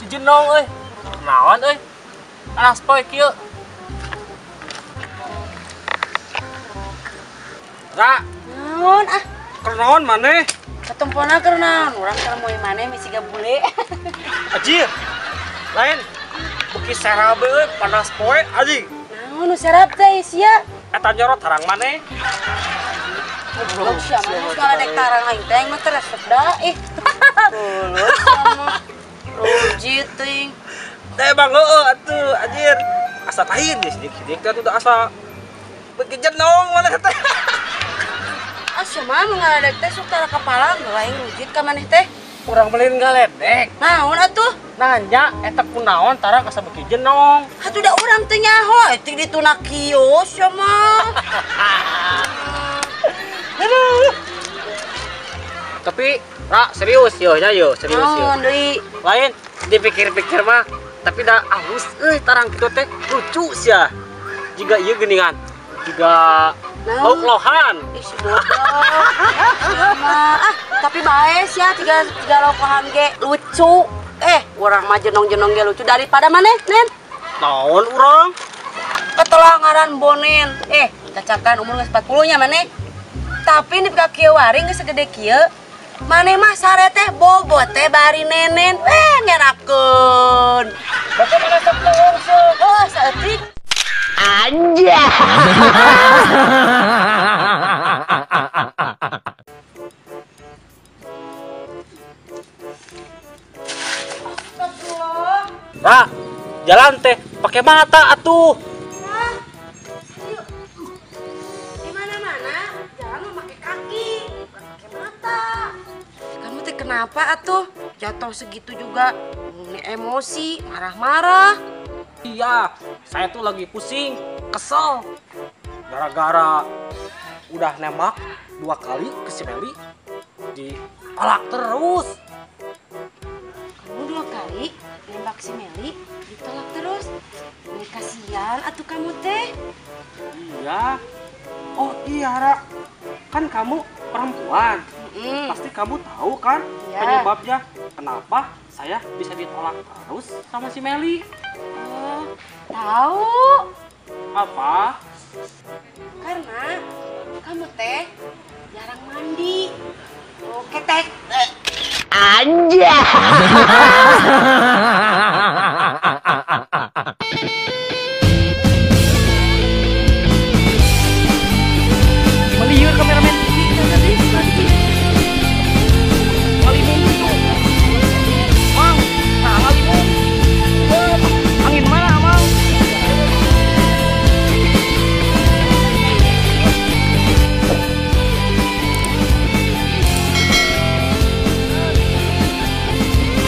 Beuki jenong euy. Naon euy? Alas poe kieu. Ra. Naon ah? Keur naon maneh? Katempona keur naon? Urang keur moe maneh misi bule. Anjir. Lain beuki serab euy, panas poe anjing. Naon nu serab teh sia? Eta nyorot tarang maneh. Goblok sia maneh ngaledek tarang aing teh mah teh resep da ih. Goblok sama rujit teuing. Teh bang heueuh atuh anjir. Asa lain geus sidik-sidik teh atuh da asa beuki jenong maneh teh. Asa mah ngaledek teh sok tara kepala aing rujit ka maneh teh. Urang beliin ngaledek. Naon atuh? Nanya eta kunaon tarang asa beuki jenong. Atuh da urang teh nyaho euy dituna kios sia mah. Aduh. Tapi Ra serius yo nya yo serius yo. Naon deui? Lain dipikir-pikir mah tapi da alus euy tarang kitu teh lucu sia. Jiga ieu geuningan. Jiga lauk lohan. Ih si bodoh. Ah, tapi bae sia tiga lauk lohan ge lucu. Urang mah jenong-jenong ge lucu daripada maneh, Nen. Naon urang? Ketelah ngaran Bonen. Cacakan umur geus 40 nya maneh. Tapi nepi ka kieu waring geus segede kieu. Maneh mah sare teh bobot teh bari nenen. Ngerakeun. Baca maneh sok leuweung sok. Oh, saeutik. Anjay. Ra, jalan teh pakai mata atuh. Hah? Di mana-mana jalan mah pakai kaki, bukan pakai mata. Kamu teh kenapa atuh? Jatuh segitu juga ini emosi, marah-marah. Iya, saya tuh lagi pusing, kesel. Gara-gara udah nembak 2 kali ke si Meli, ditolak terus. Kamu 2 kali nembak si Meli, ditolak terus. Ini kasihan atuh kamu teh. Iya. Oh iya, Ra. Kan kamu perempuan. Pasti kamu tahu kan ya penyebabnya kenapa saya bisa ditolak terus sama si Meli. Oh, tahu. Apa? Karena kamu teh jarang mandi. Oh, ketek. Anjay.